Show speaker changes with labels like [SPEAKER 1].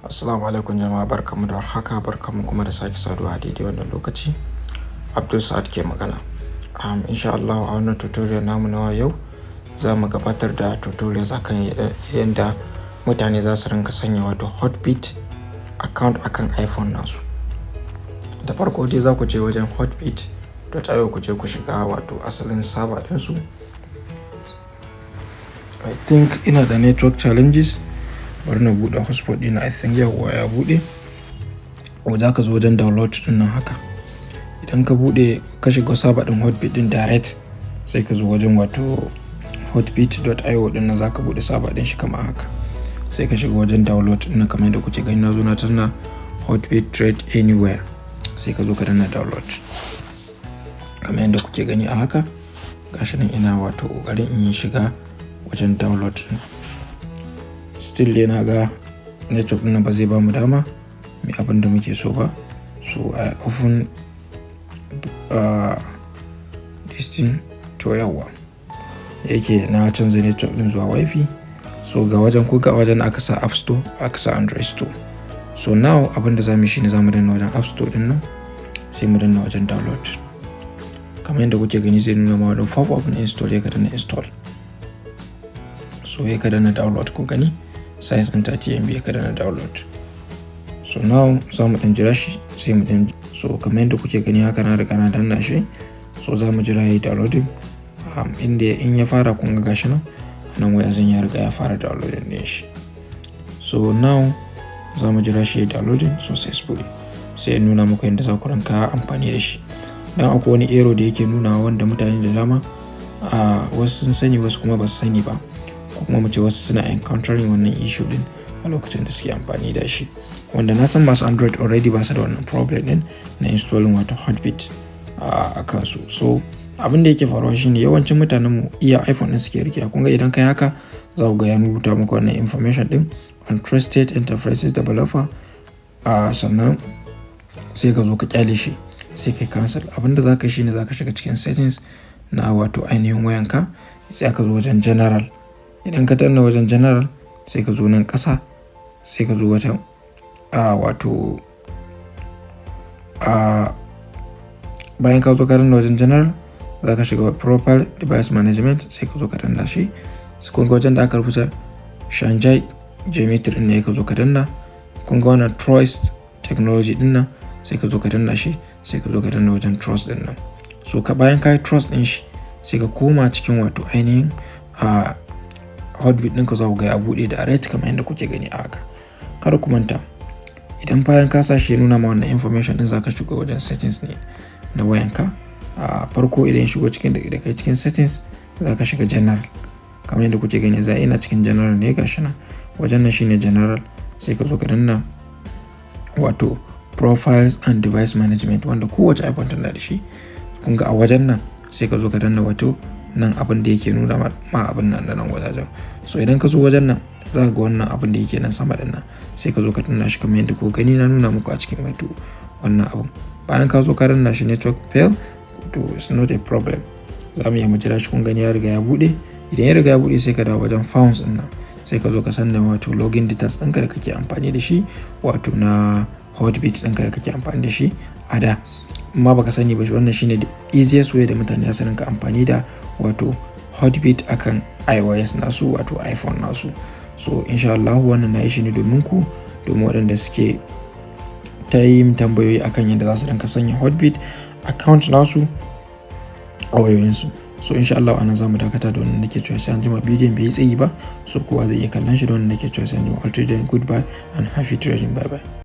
[SPEAKER 1] Assalamu alaikum jama'a, barkanmu da warhaka, barkanmu kuma da sake saduwa a daidai wannan lokaci. Abdul Sa'ad ke magana. Insha Allah a wannan tutorial namu na yau za mu gabatar da tutorials akan yadda mutane za su rinka sanya wato Hotbit account akan iPhone nasu. Da farko dai za ku je wajen hotbit.io, ku je ku shiga wato asalin server ɗinsu. I think ina da network challenges. Bari na buɗe hotspot ɗina. I think yawwa, ya buɗe. Za ka zo wajen download ɗin nan haka. Idan ka buɗe, ka shiga server ɗin Hotbit ɗin direct, sai ka zo wajen wato hotbit.io ɗin nan, za ka buɗe server ɗin shi kamar haka. Sai ka shiga wajen download ɗin nan kamar yadda kuke gani, na zo na danna Hotbit Trade Anywhere. Sai ka zo ka danna download. Kamar yadda kuke gani a haka, gashi nan ina wato ƙoƙarin in yi shiga wajen download ɗin. Still dai na ga network ɗin nan ba zai bamu dama mu abin da muke so ba. So I open this thing to yawwa. Yake na canza network ɗin zuwa WiFi. So ga wajen ko ga wajen aka sa App Store, aka sa Android Store. So now abin da za mu yi shine za mu danna wajen App Store ɗin nan, sai mu danna wajen download. Kamar yadda kuke gani, zai nuna ma wani pop up na install, ya ka danna install. So ya ka danna download, ku gani size ɗin 30 MB, ya ka danna download. So now za mu ɗan jira shi, sai mu ɗan, so kamar yadda kuke gani haka, na riga na danna shi. So za mu jira yayi downloading. Inda in ya fara, kun ga gashi nan, a nan wajen ya riga ya fara downloading ɗin shi. So now za mu jira shi ya downloading successfully, sai ya nuna muku yadda za ku rinka amfani da shi. Dan akwai wani error da yake nuna wanda mutane da dama wasu sun sani, wasu kuma ba su sani ba. Ko kuma mu ce wasu suna encountering wannan issue ɗin a lokacin da suke amfani da shi. Wanda na san masu Android already ba su da wannan problem din na installing wato Hotbit a kansu. So abin da yake faruwa shine yawancin mutanen mu iya iPhone din suke rike. Kun ga idan kai haka, za ku ga ya rubuta maka wannan information din, "Untrusted Enterprises Developer". Sannan sai ka zo ka kyale shi, sai kai cancel. Abin da za ka yi shine za ka shiga cikin settings na wato ainihin wayanka, sai aka zo wajen general. Idan ka danna wajen general, sai ka zo nan ƙasa, sai ka zo wajen wato bayan ka zo ka danna wajen general, za ka shiga profile device management, sai ka zo ka danna shi. Kun ga wajen da aka rubuta Shanghai Geometry ne, ka zo ka danna. Kun ga wannan trust technology din nan, sai ka zo ka danna shi, sai ka zo ka danna wajen trust din nan. So ka bayan ka yi trust din shi, sai ka koma cikin wato ainihin a Hotbit ɗinka, za ku ga ya buɗe direct kamar yadda kuke gani a haka. Kada ku manta, idan bayan ka sa shi ya nuna ma wannan information din, za ka shiga wajen settings ne na wayanka. A farko idan ya shigo cikin da kai cikin settings, za ka shiga general kamar yadda kuke gani. Za ina cikin general ne, gashi nan, wajen nan shine general. Sai ka zo ka danna wato profiles and device management, wanda kowace iPhone tana da shi. Kun ga a wajen nan, sai ka zo ka danna wato nan abin da yake nuna ma abin nan da nan wajajen. So idan ka zo wajen nan, za ka ga wannan abin da yake nan sama din nan, sai ka zo ka danna shi kamar yadda ku gani na nuna muku a cikin wato wannan abin. Bayan ka zo ka danna shi, network fail, to it's not a problem, za mu iya mu jira shi. Kun gani, ya riga ya buɗe. Idan ya riga ya buɗe, sai ka dawo wajen phones din nan, sai ka zo ka sanna wato login details ɗinka da kake amfani da shi, wato na Hotbit ɗinka da kake amfani da shi a da. Amma baka sani ba, wannan shine the easiest way da mutane za su rinka amfani da wato Hotbit akan iOS nasu, wato iPhone nasu. So insha Allah wannan na yi shi ne domin ku, domin waɗanda suke ta yi tambayoyi akan yadda za su rinka sanya Hotbit account nasu a wayoyinsu. So insha Allah anan za mu dakata. Da wannan nake cewa sai anjima. Bidiyon bai yi tsayi ba, so kowa zai iya kallon shi. Da wannan nake cewa sai anjima. All trading, goodbye and happy trading. Bye bye.